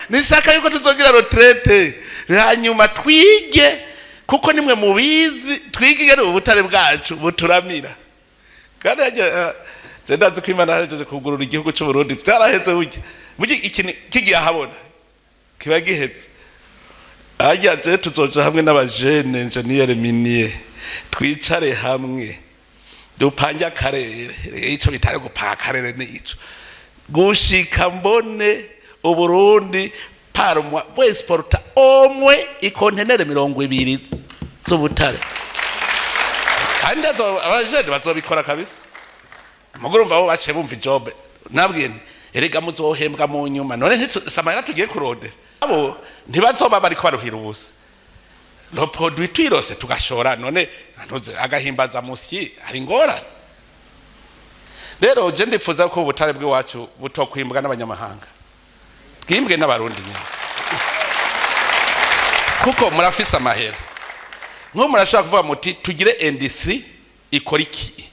Nishaka yuko tuzogira retraite, hanyuma twige, kuko nimwe mubizi. Twige ingene ubutare bwacu buturamira. Kandi hajya je ndazi ko Imana yahejeje kugurura igihugu cy'u Burundi, byaraheze. Burya ikintu kigiye ahabona kiba giheze. Hajya je tuzoja hamwe n'abajene ingénieur minier, twicare hamwe dupange akarere. Ico bitari gupanga akarere ni ico gushika mbone Uburundi par mois bwexporta omwe ikontenere 20 z'ubutare. Kandi abajene bazobikora kabisa. Mugurumva abo baciye bumva ijobe, nabwiye nti: "Erega muzohembwa mu nyuma." None samahera tugiye kurondera, abo ntibazoba bariko baruhira ubusa. Le produit twirose tugashora, none ntuze agahimbaza musyi, hari ingorane? Rero je ndipfuza ko ubutare bw'iwacu butokwimbwa n'abanyamahanga, bwimbwe n'Abarundi nyine, kuko murafise amahera. Nk'ubu murashobora kuvuga muti: "Tugire industrie ikora iki."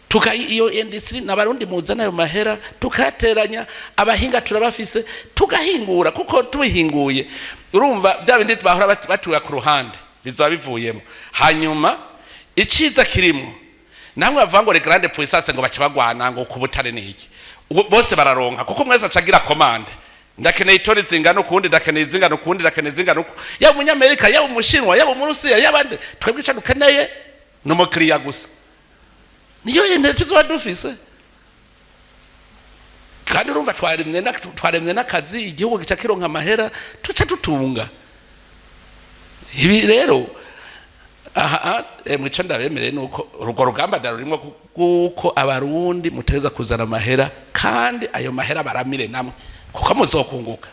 Tukayi iyo industrie n'Abarundi, muzana ayo mahera tukayateranya, abahinga turabafise, tugahingura. Kuko tubihinguye, urumva bya bindi bahora batura ku ruhande bizoba bivuyemo. Hanyuma iciza kirimo, namwe bavuga ngo les grandes puissances ngo bace bagwana ngo ku butare niki, bose bararonka, kuko mwese acagira commande: ndakeneye itoni zingana ukundi, ndakeneye izingana ukundi, ndakeneye izingana uku. Yaba Umunyamerika, yaba Umushinwa, yaba Umurusiya, yaba nde, twebwe ico dukeneye ni umukiriya gusa. Niyo yene tuzoba dufise. Kandi urumva twaremye n'akazi, igihugu gica kironka amahera, tuca dutunga. Ibi rero aha mwico ndabemereye nuko urwo rugamba ndarurimo, kuko Abarundi muteza kuzana amahera, kandi ayo mahera baramire namwe, kuko muzokunguka.